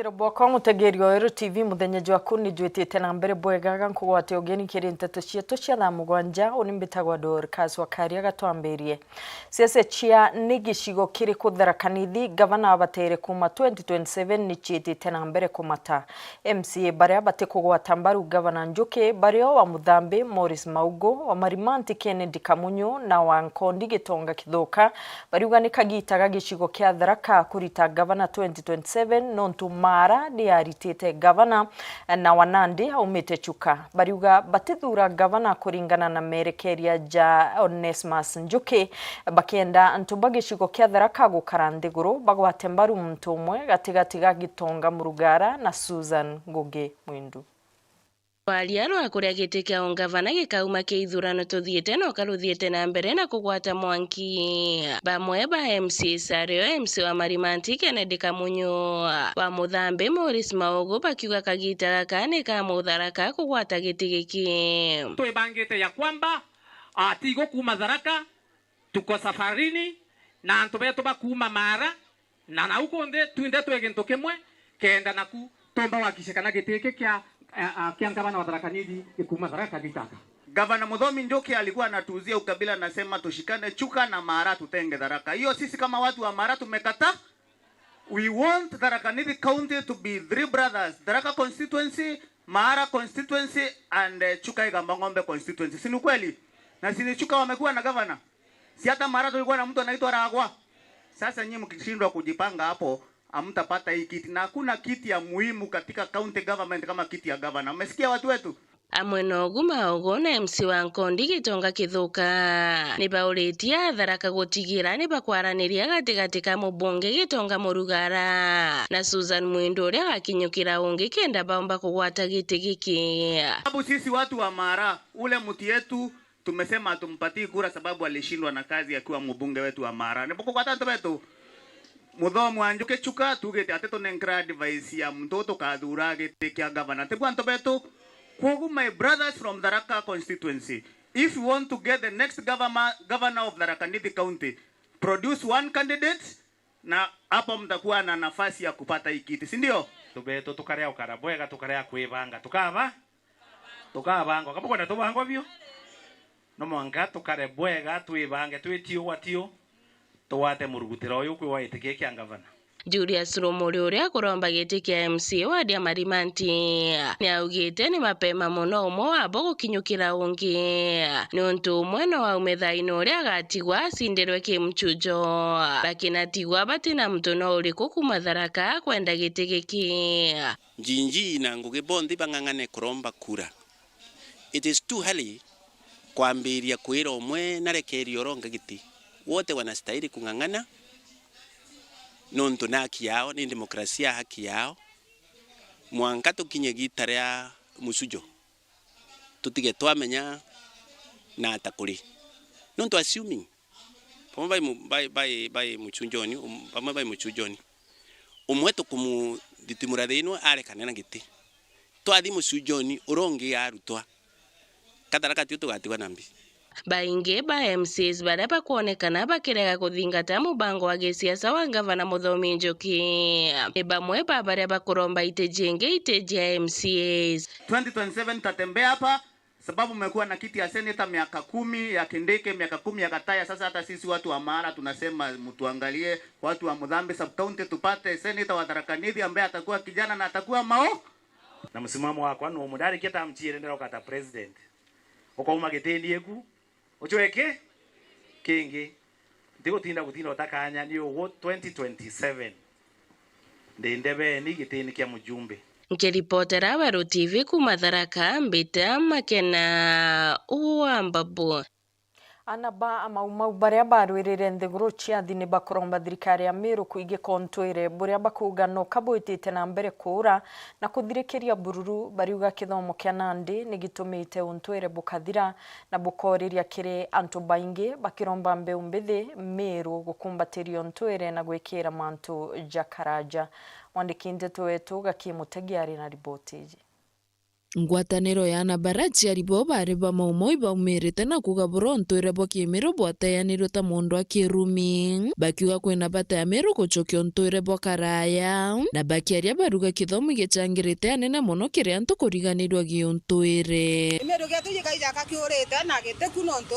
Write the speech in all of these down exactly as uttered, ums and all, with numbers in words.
Wira bwakwa mutegeri wa Weru T V, muthenya jwaku ni jwitite na mbere bwega, ga nkugwate ugeni kiri nteto cietu cia thaa mugwanja. Uni mbitagwa Dorcas Wakaria. Gatwambirie. Ciaca cia ni gicigo kiriku Tharaka Nithi gavana abatere kuuma twenty twenty-seven ni ciitite na mbere kumata. M C A baria batikugwata mbaru gavana Njuki, bario wa Muthambi Morris Maugu, wa Marimanti Kennedy Kamunyu na wa Nkondi Gitonga Kithuka, bariuga ni kagiita ga gicigo kia Tharaka kurita gavana twenty twenty-seven, nontu Maara ni aritite gavana na wa Nandi aumite Chuka. Bariuga batithura gavana kuringana na merekeria ja Onesmus Njuki, bakienda antu ba gicigo kia Tharaka gukara nthiguru, bagwate mbaru muntu umwe gatigati ga Gitonga Murugara na Susan Ngugi Mwindu. Rwaria rwa kuria giti kia ungavana gikauma kia ithurano tuthiite noka ruthiite na mbere na kugwata mwanki. Bamwe ba M C As ario M C A wa Marimanti Kennedy Kamunyu, wa Muthambi Morris Maugu bakiuga kagiita gaka ni ka mutharaka kugwata giti giki. Twibangite ya kwamba, ah, tigo kuuma Tharaka, tuko safarini, na antu betu ba kuuma Maara, na nau kunthe twinthe twi gintu kimwe, kenda naku tumba gwakikisha kana giti giki kia, a, a, kia ngavana wa Tharaka Nithi gikuuma Tharaka gitaka. Gavana Muthomi Njuki alikuwa anatuuzia ukabila, anasema tushikane Chuka na Maara, tutenge Tharaka. Hiyo sisi kama watu wa Maara tumekataa. We want Tharaka Nithi County to be three brothers, Tharaka constituency, Maara constituency and, eh, Chuka Igamba Ng'ombe constituency. Si ni kweli? Na si ni Chuka wamekuwa na gavana? Si hata Maara tulikuwa na mtu anaitwa Ragwa? Sasa nyinyi mkishindwa kujipanga hapo, hamtapata hii kiti. Na hakuna kiti ya muhimu katika county government kama kiti ya gavana. Umesikia watu wetu? Amwe na ugu, Maugu na M C A wa Nkondi Gitonga Kithuka ni bauritie Atharaka gutigira ni bakwaraniria gatigati ka mubunge Gitonga Murugara na Susan Mwindu uria agakinyukira ungi kenda baumba kugwata giti giki. Sababu sisi watu wa Maara, ule mtu yetu tumesema hatumpatii kura sababu alishindwa na kazi akiwa mubunge wetu wa Maara. Ni bukugwata antu betu? Muthomi wa Njuki Chuka tugite ati tunenkera advice ya muntu tukathura giti kia gavana. Tigwe antu betu? Kwogu, my brothers from Tharaka constituency, if you want to get the next governor, governor of Tharaka Nithi County, produce one candidate, na hapo mtakuwa na nafasi ya kupata hii kiti, si ndio? Tubetu tukarea ukara bwega, tukarea kwibanga, tukaba? Tukabangwa. Kabukwenda tubangwa biu? No mwanka tukare bwega, twibange, twi tiu gwa tiu, tugwate murugutira uyu kwi wa giti kia ngavana. Julius Rumuri, uria kuromba giti kia M C A wadi ya Marimanti, ni augite ni mapema muno umwe wabo gukinyukira ungi, niuntu umwe no aume thaino uria agatigwa acindirwe ki muchujo, bakinatigwa batina muntu no uriku kuuma Tharaka kwenda giti giki. Njinji na Ngugi bonthe bang'ang'ane kuromba kura. It is too early kwambiria kwira umwe narekerie uronga giti. Wote wanastahili kung'ang'ana, nontu ni haki yao, ni demokrasia, haki yao. Mwanka tukinye giita ria mucujo, tutige twamenya na ata kuri. Nontu assuming, bamwe bai mu-, bai, bai, bai muchunjoni, um, bamwe bai muchunjoni. Umwe tukumuthitimura thiini arekane na giti. Twathi muchunjoni, uria ungi arutwa. Katharaka tio tugatigwa na mbi. Baingi ba M C As baria bakwonekana bakirega kuthingata mubango wa gisiasa wa Ngavana Muthomi Njuki, ni bamwe ba baria bakuromba iti jingi, iti jia M C As. Twenty twenty-seven tatembea hapa, sababu mmekuwa na kiti ya senator miaka kumi, ya Kindiki miaka kumi, ya Gataya. Sasa hata sisi watu wa Maara tunasema mtuangalie, watu wa Muthambi sub county, tupate senator wa Tharaka Nithi ambaye atakuwa kijana na atakuwa mao. Na msimamo wakwa no mudarikia ta mchiere nderoka ta president. Ukauma gitini eku, uchweke kingi. Ntigutinda gutinda utakanya ni ugu twenty twenty-seven. Ndi ndebeni gitini kia mujumbe. Nkiripotera Weru T V kuuma Tharaka, mbita Makena wa Mbabu. Ana ba Amaumau baria barwirire nthiguru cia thi ni bakuromba thirikari ya Meru kwigika untwire buria bakuuga no kabwitite na mbere kuura na kuthirikiria bururu. Bariuga kithomo kia Nandi ni gitumite untwire bukathira na bukooriria kiri antu baingi, bakiromba mbeu mbithi Meru gukumbatiria untwire na gwikira mantu ja karaja. Mwandiki nteto wetu Gaki Mutegi ari na riboti iji. Ngwataniro ya ana bara aciari bo bari ba Mau Mau ibaumirite na kuuga bura untwire bwa Kimiru bwateanirwe ta mundu a kirumi, bakiuga kwina bata ya Miru gucokia untwire bwa karaya, na bakiaria baruga kithomo gicangirite anene mono kiri antu kuriganirua giuntwire. Kimiru gietu gikaija kakiurite na gitiku nontu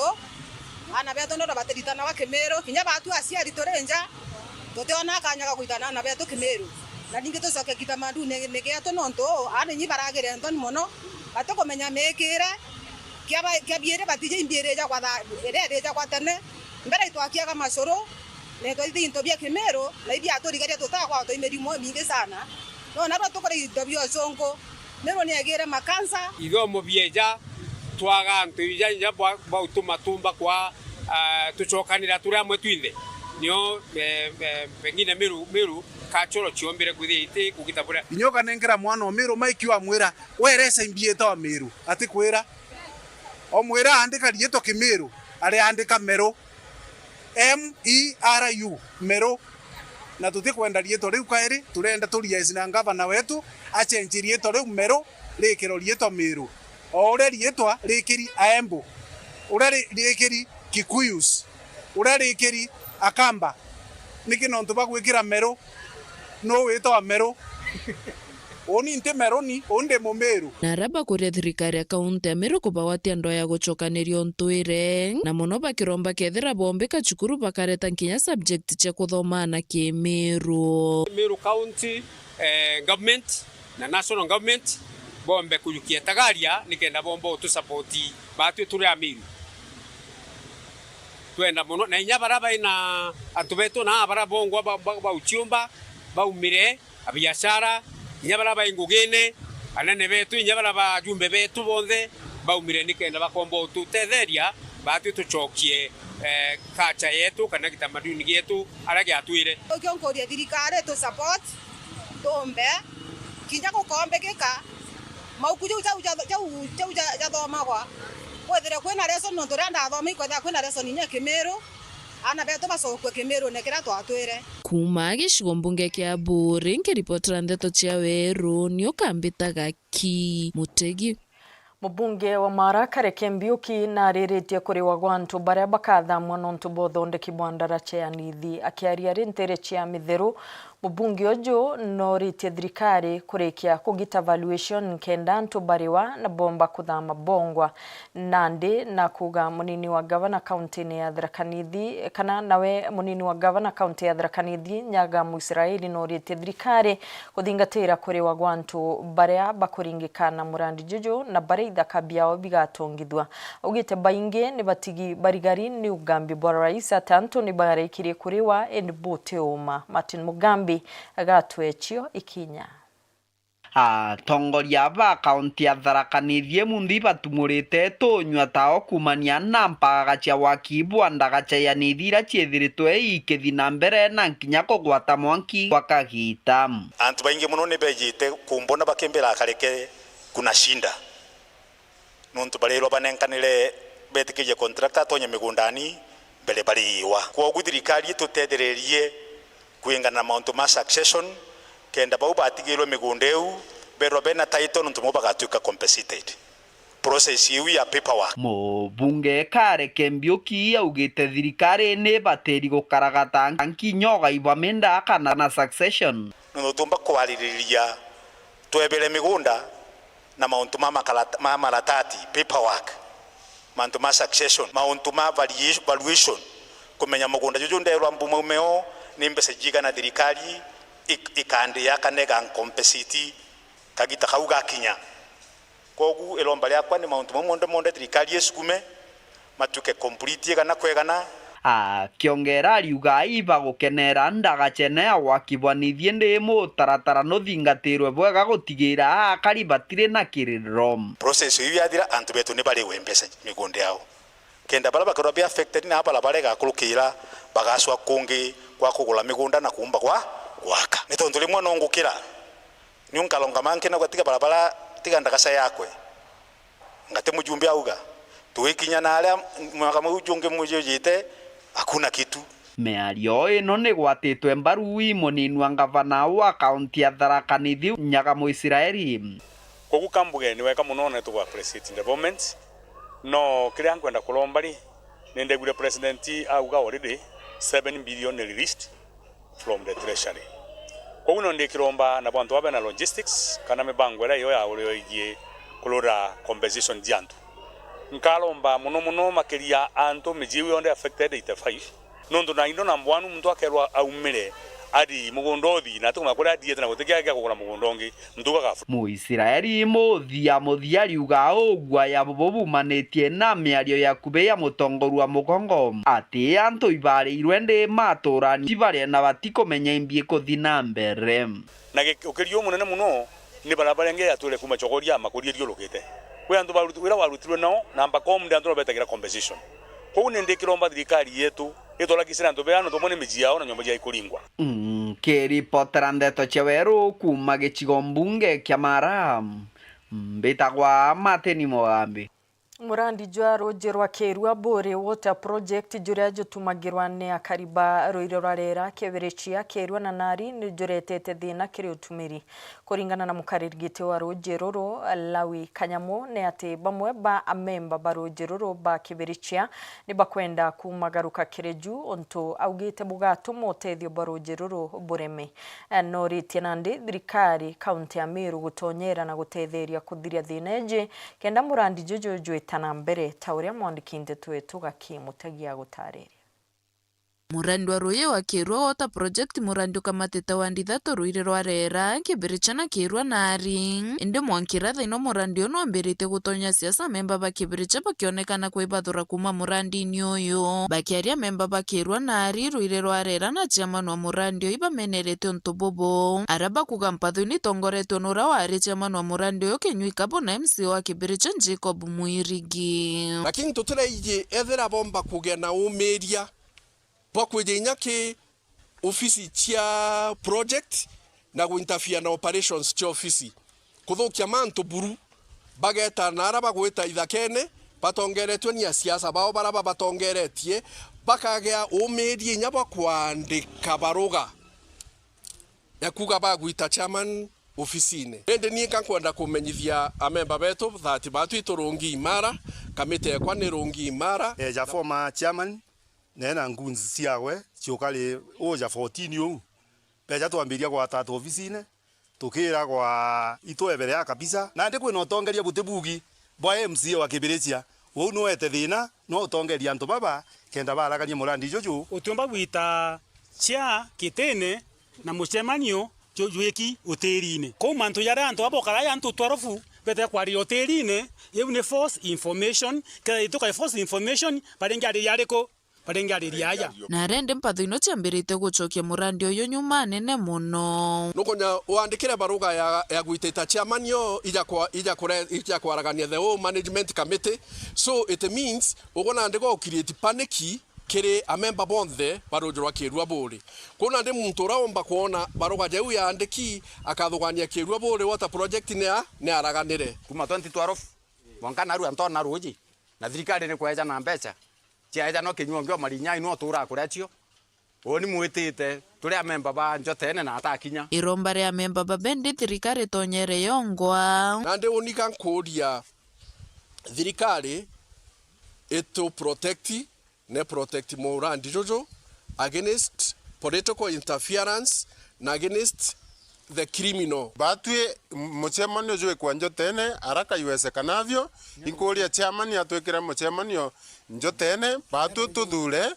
ana betu nontu batiritanaga Kimiru, kinya batu aciari turi nja, tutiona kanya ga gwitana ana betu Kimiru. Na ningi tucoke kitamaduni ni gietu nontu aana inyi baragire nthoni mono, batikumenya miikire. Kia ba-, kia biiri batiji imbiiri ja kwa tha-, iria ithija kwa tene. Mbere itwakiaga macuru, na itwaithia into bia Kimiru, na ibiaturigaria tutaa kwa toi mirimo imingi sana. No narua tukore into bia ucungu. Miru ni egire makansa. Ithomo bieja, twaga antu ija inya bwa, bwa utuma tumba kwa, ah, tucokanira turi amwe twinthe. Nio, eh, eh, pengine Miru, Miru culture ciombire kwithia iti kugita buria. Inya ukanenkera mwana o Miru maiki wamwira, "Weresa imbieta o Miru." Atikwira. Omwira aandika riitwa Kimiru, ariandika Meru. M E R U, Meru. Na tutikwenda riitwa riu kairi, turenda tu liaise na ngavana wetu, acenjie riitwa riu Meru, rikirwe riitwa Miru. O uria riitwa rikiri Aembu, uria ri-, rikiri Kikuyus, uria rikiri Akamba. Niki nontu bagwikira Meru? Nuu witwa Meru? Uni nti Meruni, uni ndi Mumiru. Na aria bakuria thirikari ya kaunti ya Meru kubagwatia ndwaa ya gucokaniria untwire, na mono bakiromba kethira bombika cukuru bakareta nkinya subject cia kuthoma na Kimiru. Meru County, eh, government na national government bombe kujukia tagaria nikenda bomba utusapoti batwi turi Amiru. Twenda mono, na inya bara baina antu betu na bara bongwa ba, ba, ba uciumba, baumire, abiashara, inya bara bai ngugine, anene betu, inya bara bajumbe betu bonthe, baumire nikenda bakomba ututetheria, batwi tucokie, eh, culture yetu kana kitamaduni gietu aria giatwire. Ukio nkuria thirikari tu support, tumbe, kinya gukombikika, mauku jau, jau, jau, jau, jau ja-, jathomagwa. Kwethire kwina lesson, nontu riria ndathoma ikwethira kwina lesson inya Kimiru, aana betu bacokue Kimirune kiria twatwire. Kuuma gicigo mbunge kia Buuri, nkiripotera ndeto cia Weru, ni ukambitaga Ki Mutegi. Mubunge wa Mara Kareke Mbiuki nariritie kuriwa gwa antu baria bakathamwa nontu bwa uthondeki bwa ndaraca ya Nithi. Akiaria ari ntere cia Mitheru, mubunge uju noritie thirikari kurikia kugita valuation kenda antu bariwa na bomba kuthama bongwa. Nandi na kuuga munini wa gavana kauntine ya Tharaka Nithi, kana nawe munini wa gavana kaunti ya Tharaka Nithi, Nyaga Muisraeli, noritie thirikari kuthingatira kuriwa gwa antu baria bakuringika na murandi juju na baria ithaka biao bigatongithua. Augite baingi ni batigi barigari ni ugambi bwa rais ati antu ni barikirie kuriwa indi buti uma. Martin Mugambi agatwechio ikinya. Atongoria ba kaunti ya Tharaka Nithi munthi batumurite tunyua tao kuumania na mpagaga cia waki bwa ndagaca ya Nithi ira ciithiritwe ikithi na mbere na nkinya kugwata mwanki gwa kagiita. Antu baingi mono ni beejite kumbona bakimbira, "Kareke kuna shinda." Nontu barirwa banenkanire, beetikirie contractor atonye migundani mbere bariiwa. Kwogu thirikari itutethererie kwingana na mauntu ma succession, kenda bau batigirwe migunda iu beerwa bena title, nontu bau bagatwika compensated. Process iu ya paperwork. Mubunge Kareke Mbiuki augite thirikari ni ibatiri gukaragata nkinya ugai bwa minda kana na succession. Nontu tuumba kwaririria twebere migunda na mauntu ma makarata-, ma maratati, paperwork, mauntu ma succession, mauntu ma valuation, valuation, kumenya mugunda juju ndeerwa mbuma ume o, ni mbeca ciigana thirikari ik-, ikandia kana igancompensate kagita kau gakinya. Kwogu iromba riakwa ni mauntu mau monthe monthe thirikari isukume, matuike complete igana kwa igana. Akiongera ariuga ibagukenera ndagacene ya waki bwa Nithi indi mutaratara nuthingatirwe bwega gutigira akari batiri na kiririro. Process iu yathira, antu betu ni bariwe mbeca migunda yao. Kenda baria bakorwa be affected na barabara igakurukira, bagacwa kungi kwa kugura migunda na kuumba gwa gwaka. Ni tontu rimwe no ngukira, niu nkaronga manki na gwatiga barabara, tiga ndagaca yakwe. Ngati mujumbe auga, tugikinya na aria mwaka mau jungi mujujite, hakuna kitu. Miario ino ni gwatitwe mbaru i munini wa ngavana wa kaunti ya Tharaka Nithi, Nyaga Muisraeli. Kogu kambuge ni weka mono na tugu appreciate development. No kiria nkwenda kuromba ri, ni ndegwire president auga already seven billion ni released from the treasury. Kogu no ndikiromba na bantu babe na logistics kana mibango iria iyo ya urio igie kurura compensation cia antu. Nkaromba mono mono makiria antu miji iu yonthe affected eighty-five. Nontu na indo na mbwanu muntu akerwa aumire athi mugunda uthi na atikumenya kuria athiete na gutikia gia kugura mugunda ungi, muntu uga gafu. Muisraeli muthia muthia ariuga ugwa ya bubu bumanitie na miario ya kubi ya mutongoria wa mugongo ati antu ibarirwe ndi maturani tibaria na batikumenya imbi kuthi na mbere. Na gi-, ukirio munene muno ni baria baria nge yatwire kuuma Chogoria ama kuria ithiurukite. Kwi antu baruti-, wira warutirwe nao, na mpaka umunthi antu no betagira compensation. Kou ni ndikiromba thirikari yetu itwara kisira antu bea, nontu bamwe ni miji yao na nyomba ciao ikuringwa. Nkiripotera ndeto cia weru kuuma gicigo mbunge kia Mara, mbitagwa Martin Mugambi. Murandi jwa ruuji rwa Kirua Buri Water Project, juria jutumagirwa ni akari ba ruiri rwa Rera, Kibirichia, Kirua na Nari, ni juretete thina kiri utumiri. Kuringana na mukariri giti wa ruuji ruru, Lawi Kanyamu, ni ati bamwe ba amemba ba ruuji ruru ba Kibirichia ni bakwenda kumagaruka kiri ju, untu augite bugatuma utethio bwa ruuji ruru bureme. Noritie nandi thirikari kaunti ya Meru gutonyera na gutetheria kuthiria thina iji, kenda murandi juju jwita na mbere, ta uria mwandiki nteto wetu Gaki Mutegi agutariria. Murandi wa ruuji wa Kirua Water Project, murandi ukamatite wandi ithatu, ruiri rwa Rera, Kibiricha na Kirua Nari. Indi mwanka ira thaino murandi uyu nwambiritie gutonya siasa, amemba ba Kibiricha bakionekana kwibathura kuuma murandini uyu. Bakiaria, amemba ba Kirua Nari, ruiri rwa Rera na chairman wa murandi uyu ibamenerete untu bubu, aria bakuga mpatho ino itongoretwe ni uria wari chairman wa murandi uyu Kinyua Ikabu na M C A wa Kibiricha Jacob Mwirigi. Lakini tutiraiji ethira bomba kugia na umiria bwa kwija inya ki ofisi cia project na guinterfere na operations cia ofisi, kuthukia mantu buru, bageta na ara bagwita ithakene, batongeretwe ni asiasa bao bara babatongeretie, bakagia umiria inya bwa kwandika baruga ya kuga bagwita chairman ofisine. Indi ni nka nkwenda kumenyithia amemba betu that batwi turungi imara, kamiti ekwa ni rungi imara. Eja former chairman, na ena goons ciawe ciukari uja fourteen uu. Beja twambiria gwatata ofisine, tukiragwa itwebere a kabisa. Nandi kwina utongeria buti bugi bwa M C A wa Kibirichia. Uu nuete thina, no utongeria antu baba kenda baragania murandi juju. Utiumba gwita chia kitine na mucemanio ju-, jwiki utirine. Kou mantu jaria antu aba bokara ja antu twelve bete kwaria utirine, iu ni false information. Kethira itukai false information, baringi ariria ariku? Baringi ariria aja. Na aria indi mpatho ino ciambirite gucokia murandi uyu nyuma nene mono. Nukonya wandikire baruga ya, ya gwitita chairman yo ija kwa, ija kure-, ija kwaragania the whole management committee. So it means ugo nandi go create panic kiri amemba bonthe ba ruuji rwa Kirua Buri. Kwou nandi muntu uria umba kwona baruga jau yaandiki akathugania Kirua Buri Water Project ni a-, ni araganire. Kuma twenty twelve, mwanka narua ntona ruuji, na thirikari ni kweja na mbeca. Ciaeja no kinyua ngio marinyai no tuura kuria cio. Uuni mwitite, turi amemba ba Njotene na atakinya. Iromba ria amemba ba bendi thirikari tonyere yongwa. Nandi uuni ka nkuuria thirikari itu protect, ne protect murandi juju against political interference na against the criminal. Batwi mucemanio jwikwa Njotene araka iwezekanavyo, inkuuria chairman atwikire mucemanio Njotene, batwi tuthure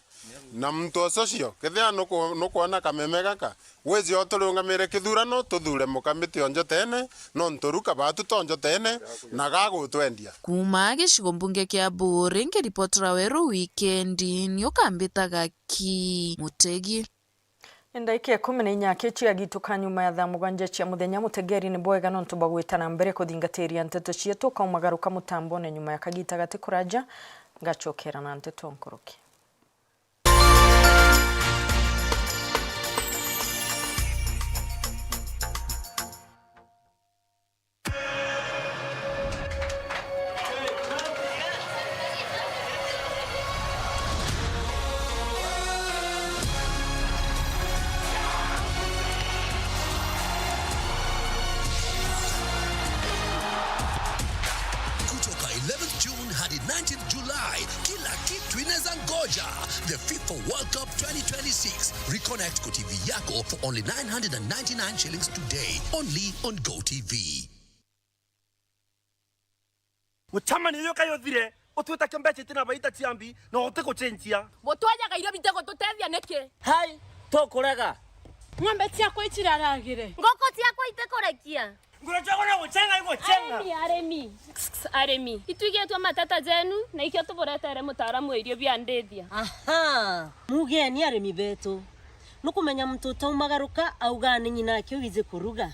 na muntu osocio. Kethira nuku-, nukwona kameme gaka, wiji o turungamire kithurano, tuthure mukamiti o Njotene, nontu ruka batu to Njotene, na gagutwendia. Kuuma gicigo mbunge kia Buuri, nkiripotera Weru Wikendi, ni ukambitaga Ki Mutegi. Ni ndaika ikumi na inya aki ciagituka nyuma ya thaa mugwanja cia muthenya. Mutegeri ni bwega nontu bwa gwita na mbere kuthingatiria nteto cietu. Ukaumagaruka mutambone nyuma ya kagita gati kuraja, ngacokera na nteto nkuruki. nineteenth July, kila kitu inaweza ngoja. The FIFA World Cup twenty twenty-six. Reconnect kwa T V yako for only nine hundred and ninety-nine shillings today, only on Go T V. Gucamania uyu kayu uthire, utwita kio mbeca itina baita ciambi, na uti gucenjia. Butwajaga irio bite gututethia niki? Hai, tukurega. Ng'ombe ciakwa iciraragire. Nguku ciakwa itikurekia. Nguru ciakwa no gucenga igucenga. Arimi, arimi. Arimi. Itwigitwe matata jenu, na ikio tuburetere mutaaramu wa irio bia ndithia. Aha, mugeni arimi betu. Nukumenya muntu utaumagaruka auga ni nyina ake wiji kuruga.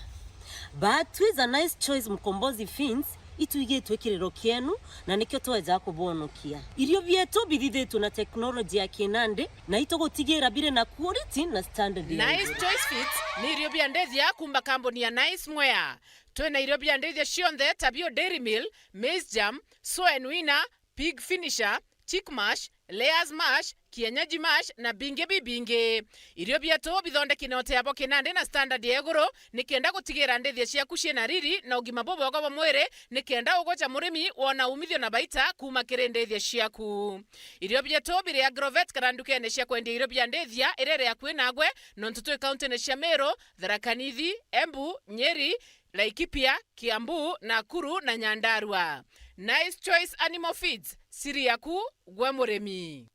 But with a nice choice Mkombozi Feeds, itwigitwe kiriro kienu, na nikio tweja kubonokia. Irio bietu bithithitwe na teknoloji ya kinandi, na itugutigira biri na quality na standard ya Nice iguru. Choice Feeds ni irio bia ndithia kuma kambuni ya Nice Mwea. Twina irio bia ndithia cionthe ta bio Dairy Meal, Maize Germ, Soya Nuina, Pig Finisher, Chick Mash, Layers Mash, Kienyeji Mash na bingi bibingi. Irio bietu bithondeki na uteabo kinandi na standard ya iguru, nikenda gutigira ndithia ciaku ciina riri na ugima bubwega bwa mwiri, nikenda ugoca murimi wona umithio na baita kuma kiri ndithia ciaku. Irio bietu biri Agrovet kana ndukene cia kwendia irio bia ndithia iria iri akui nagwe, nontu twi kauntine cia Meru, Tharaka Nithi, Embu, Nyeri, Laikipia, Kiambu, Nakuru na Nyandarua. Nice Choice Animal Feeds, siri yaku gwe murimi.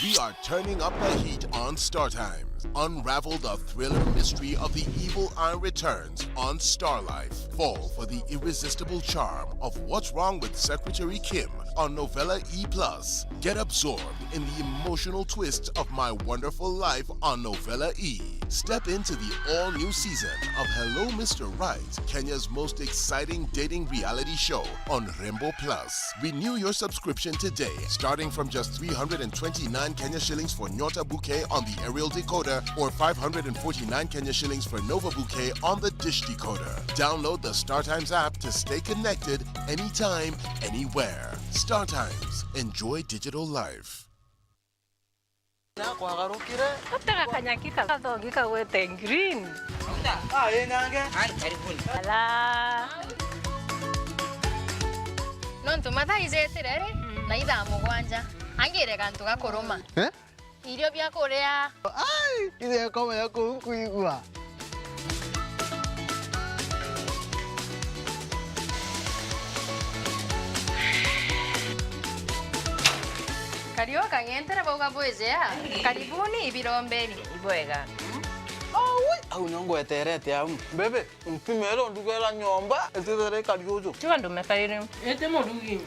We are turning up the heat on Star Times. Unravel the thriller mystery of the evil eye returns on Star Life. Fall for the irresistible charm of What's Wrong with Secretary Kim on Novella E plus. Get absorbed in the emotional twist of My Wonderful Life on Novella E. Step into the all-new season of Hello Mister Right, Kenya's most exciting dating reality show on Rembo Plus. Renew your subscription today, starting from just three hundred and twenty-nine Kenya shillings for Nyota Bouquet on the aerial decoder or five hundred and forty-nine Kenya shillings for Nova Bouquet on the dish decoder. Download the StarTimes app to stay connected anytime, anywhere. StarTimes. Enjoy digital life. Nakwagarukire. Utega kanyaki ka-, gathongi kagwete green. Ah, ĩ nyange. Ala. Nontu mathaa ijitire ri, na ithaa mugwanja. Angire gantu ga kuruma. Eh? Irio bia kuria. Ai, ithe komenya kuu nkuigua. Kariu kang'entere bauga bwijea. Karibuni ibirombeni. Ibwega. Aui, au nio ngweterete au. Bebe, ntimere ndugera nyomba, itithere ikari uju. Tiga ndume kairi. Iti murugi.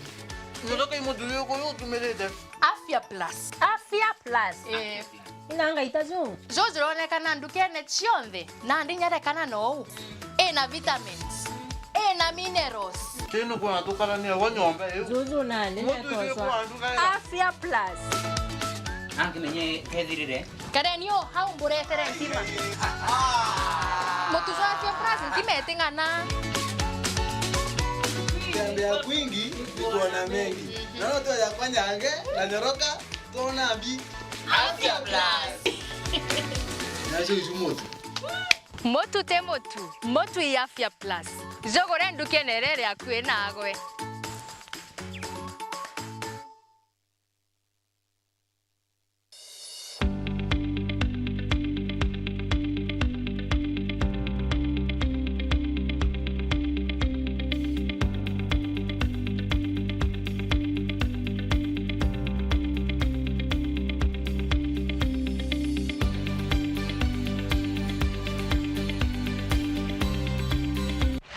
Ndoka imuthuri uyu utumirite. Afya Plus. Afya Plus. Eh. Ina ngaita ju. Ju jironekana ndukene cionthe, nandi nyarekana nou. Ina vitamins. Ina minerals. Kinu kwa tukarania wa nyomba iu. Juju nandi. Mutu icio kwa nduga ya. Afya Plus. Angimenye kethirire. Kareni o hau mburetere ntima. Mutu jwa Afya Plus ntima iting'ana. Tembea kwingi, nikuona mengi. Naona tu ya kwanyange, na nyoroka, tuona mbi. Afya Plus. Nacio icu mutu. Mutu ti mutu, mutu i Afya Plus. Jugure ndukene iria iri akui nagwe.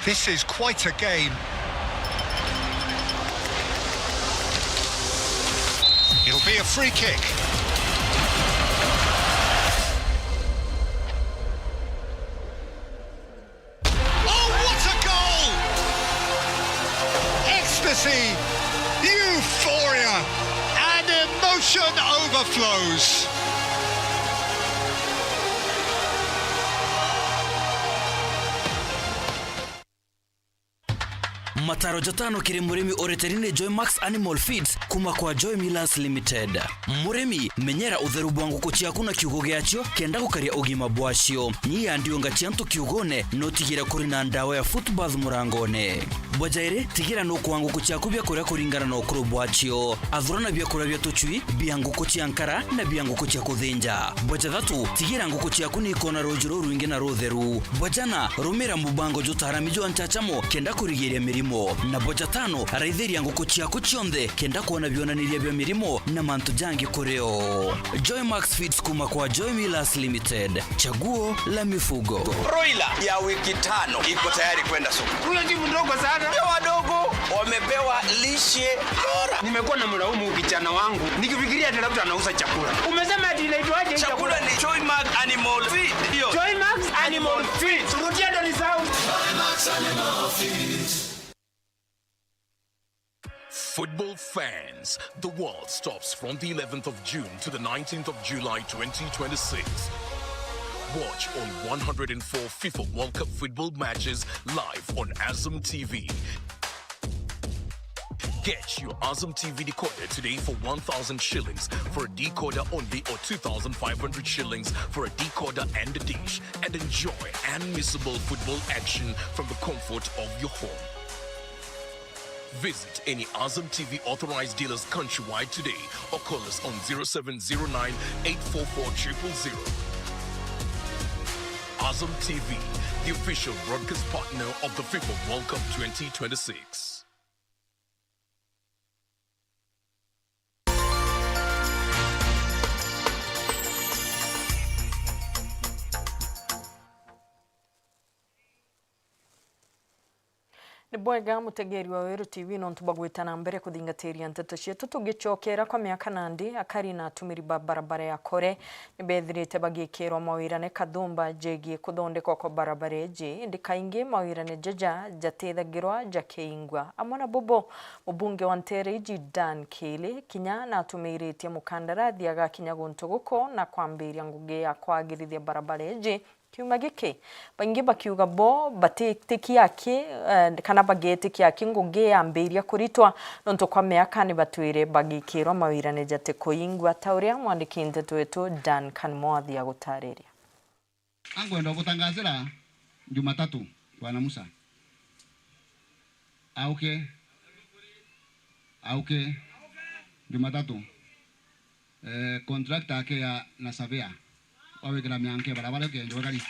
This is quite a game. It'll be a free kick. Oh, what a goal! Ecstasy, euphoria, and emotion overflows. Mataro jatano kiri murimi ureteri ni Joy Max Animal Feeds kuma kwa Joy Millers Limited. Murimi, menyera utheru bwa nguku ciaku na kiugo giacio kenda gukaria ugima bwacio. Nyia ndiunga cia antu kiugone, na utigire kuri na ndawa ya foot bath murangone. Bwa jairi, tigira nukwaa nguku ciaku biakuria kuringana na ukuru bwacio. Athurana biakuria bia tucui, bia nguku cia nkara, na bia nguku cia kuthinja. Bwa jathatu, tigira nguku ciaku ni ikona ruuji rurwingi na rutheru. Bwa jana, rumira mubango jutaarami jwa nchachamo kenda kurigiria mirimo. Na bwa jatano, raithiria nguku ciaku cionthe kenda kwona bionaniria bia mirimo na mantu jangi kuri o. Joy Max Feeds kuma kwa Joy Millers Limited. Chaguo la mifugo. Broiler ya wiki tano iko tayari kwenda soko. Huyo si mdogo sana. Wale wadogo wamepewa lishe bora. Nimekuwa na mlaumu kijana wangu. Nikifikiria ati labda anauza chakula. Umesema ati inaitwaje hii chakula? Chakula ni Joy Max Animal Feed. Hiyo. Joy Max Animal Feed. Rudia ndo ni sound. Football fans, the world stops from the eleventh of June to the nineteenth of July twenty twenty-six. Watch all one hundred and four FIFA World Cup football matches live on Azam T V. Get your Azam T V decoder today for one thousand shillings for a decoder only or two thousand five hundred shillings for a decoder and a dish, and enjoy unmissable football action from the comfort of your home. Visit any Azam T V authorized dealers countrywide today or call us on zero seven zero nine, eight four four, triple zero. Azam T V, the official broadcast partner of the FIFA World Cup twenty twenty-six. Ni bwega mutegeri wa Weru T V nontu bwa gwita na mbere kuthingatiria nteto cietu. Tugicokera kwa miaka nandi, akari na atumiri ba barabara ya Kore ni bethirite bagikirwa mawirane kathumba jegii kuthondekwa kwa barabara iji, indi kaingi mawirane jaja jatithagirwa jakiingwa. Amwe na bubu, mubunge wa nteere iji Dan Kiili kinya natumiritie mukandarathi agakinya guntu guku na kwambiria ngugi ya kwagirithia barabara iji. Kiumia giki, baingi bakiuga bo batitikia aki, eh, kana bagetikia aki ngugi yambiria kuritwa, nontu kwa miaka ni batwire bagikirwa mawirane jati kuingwa, ta uria mwandiki nteto wetu Duncan Mwathi agutariria. Ankwenda gutangathira Jumatatu, Bwana Musa. Auke. Auke. Jumatatu. Eh, contractor akea na surveyor wa gwikira mianka ya barabara ukenjwa kari.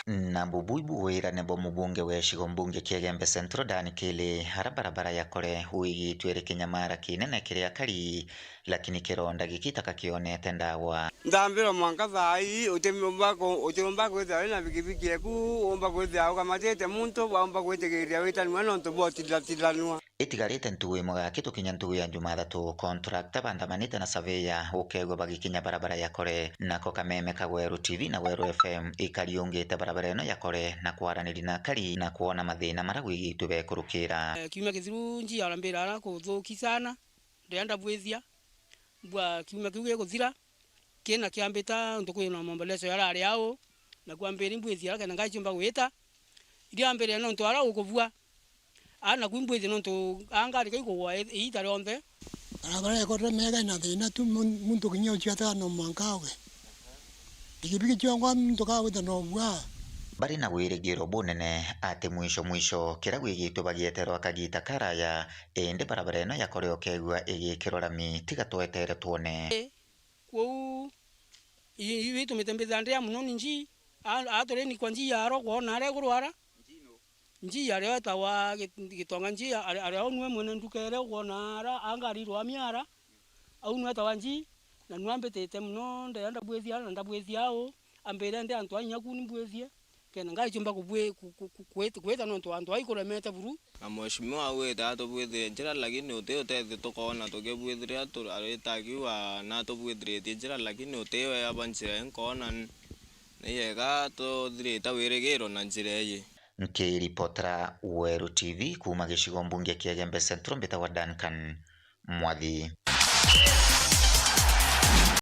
Na bubu ibu wirane bwa mubunge wa gicigo mbunge kia Igembe Central Dan Kiili, ara barabara ya Kore wigitwe iri kinyamara kinene kiri akari, lakini kironda giki takakionete ndawa. Nthambirwa mwanka thaa ii, utiumba ku-, utiumba kwithira wina bikibiki eku, umba kwithira ukamatite muntu, waumba gwitigiria witanua nontu bwa utithatiranua. Itigarite ntugu imwe gaki tukinya ntugu ya Jumathatu, contractor bandhamanite na surveyor ukeegua bagikinya barabara ya Kore. Nako kameme ka Weru T V na Weru F M ikariungite barabara ino ya Kore na kwaraniria na akari na kwona mathina maria gwigitwe bekurukira. Eh, kiumia kithiru njia arambira ara kuthuki sana, ndia ndabwithia, mbua kiumia kiu gikuthira, kina kiambita ntuku ino maombolezo yarari au, na kwambiri mbwithia ara kenda ngaichumba gwita, iria mbere nontu ara ukubua. Aa, naku imbwithie nontu aa ngari kaikugwa i-, iita rionthe. Barabara ikotwe mega ina thina tu, mun-, muntu kinya uciataga no mwanka auge. Pikipiki ciongwa muntu kagwita no gua. Bari na wirigiro bunene ati mwisho mwisho kiria gwigitwe bagieterwa kagiita karaya, indi barabara ino ya Kore ukeegua igikirwa rami, tiga twetere twone. Ii, kwou, i-, i-, itumite mbithira ndia muno ni njii, a-, a tureni kwa njii ya aro kwona aria iguru ara. Njii aria etagwa Git-, Gitonga njii, aria, aria au nwe mwene nduka iria ukwona ara, a ngari irwamia ara, au nwe etagwa njii, na nwe ambitite muno, ndea ndabwithia ara na ndabwithia au, ambire ndi antu a inya ku ni mbwithie, kenda ngaichumba kubwi-, ku-, ku-, ku-, kwit-, kwita nontu antu ai kuremete buru. Na mheshimiwa augite atubwithirie njira, lakini uti utethio tukoona tukibwithiria tu-, arita akiuga natubwithiritie njira, lakini uti wea bwa njira ii nkoona n-, ni yega tuthirite wirigiro na njira iji. Nkiripotera Weru T V kuuma gicigo mbunge kia Igembe Central, mbitagwa Duncan Mwathi.